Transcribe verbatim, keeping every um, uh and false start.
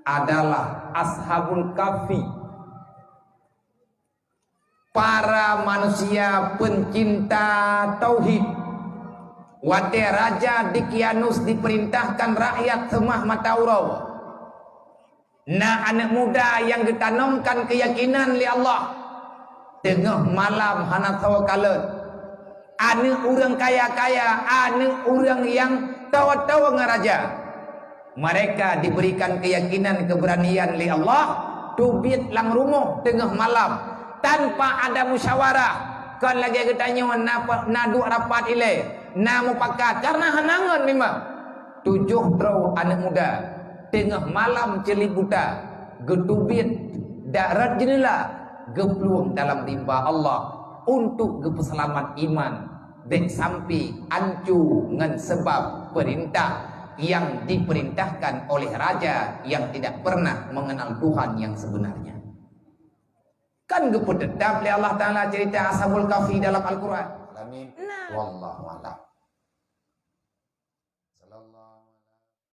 adalah Ashabul Kahfi, para manusia pencinta tauhid. Watée Raja Dikyanus diperintahkan rakyat seumah mata uroe, na aneuëk muda nyang geutanomkan keuyakinan lé Allah. Teungoh malam hana soe kalon, aneuëk ureuëng kaya-kaya, aneuëk ureuëng nyang toe-toe ngon raja, mereka diberikan keyakinan, keberanian lé Allah, teubiet lam rumoh teungoh malam tanpa ada musyawarah. Kon lagée geutanyoe na, na duek rapat ilée, na mupakat, karena hana ngon memang. Tujoh droe aneuëk muda teungoh malam ceulieb buta, geuteubiet dak rot jeuneula, geuplueng dalam rimba Allah untuk geupeuseulamat iman bék sampai ancu ngon sebab perintah yang diperintahkan oleh raja yang tidak pernah mengenal Tuhan yang sebenarnya. Kan geupeuteutap lé Allah Taala cerita Ashabul Kahfi dalam Al-Quran. Amin. Nah. Wallahu a'lam. Sallallahu